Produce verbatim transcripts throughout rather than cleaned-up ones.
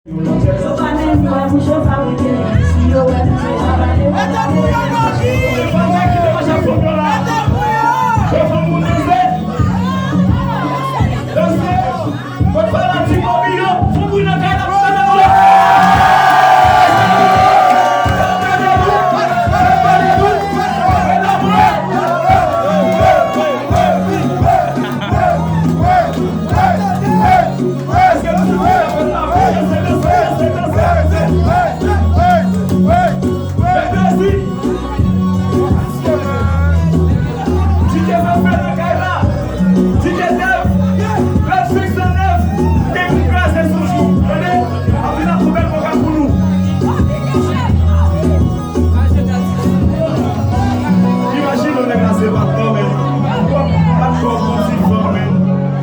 Yo pa menm wè bouch yo fabrike. Si yo wè bouch yo fabrike. Imajine yon nèg la se patnè w, men. Patnè w pou ti fanm, men.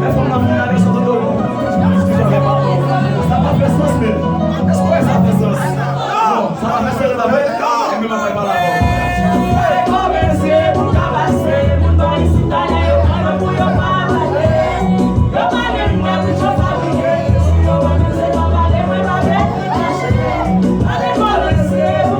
Lè fanm nan fin gade sou toto, li di, "Sa pa fè sans, men. Èske w wè sa fè sans?" Non, sa pa fè sans, sa fè. Enben, m ap pale avè w. Kòmanse pou ka pase, moun pa isit talè, yo pran nou pou yo pa pale. Yo pale, mwen pou yo fabrike. Si yo wè nou se pa pale, mwen pa pale. Mèsi, mèsi, mèsi.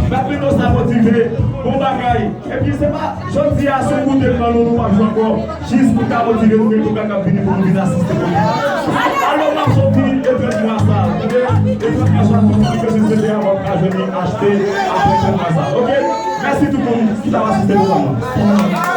Batman sa motive. Bon bagay. Epi se pa jodi a, se yon kout de pran nou, nou p ap jwe ankò. Jis pou ka motive nou, men tou ka k ap vini pou nou vin asiste pou nou. Alò, m ap soti e trant mwa sa, tande? E trant mwa sa, pou nou ke se se te a, w ap ka jwenn li achte apre trant mwa sa, oke? Mèsi tout moun ki t ap asiste pwogram nan.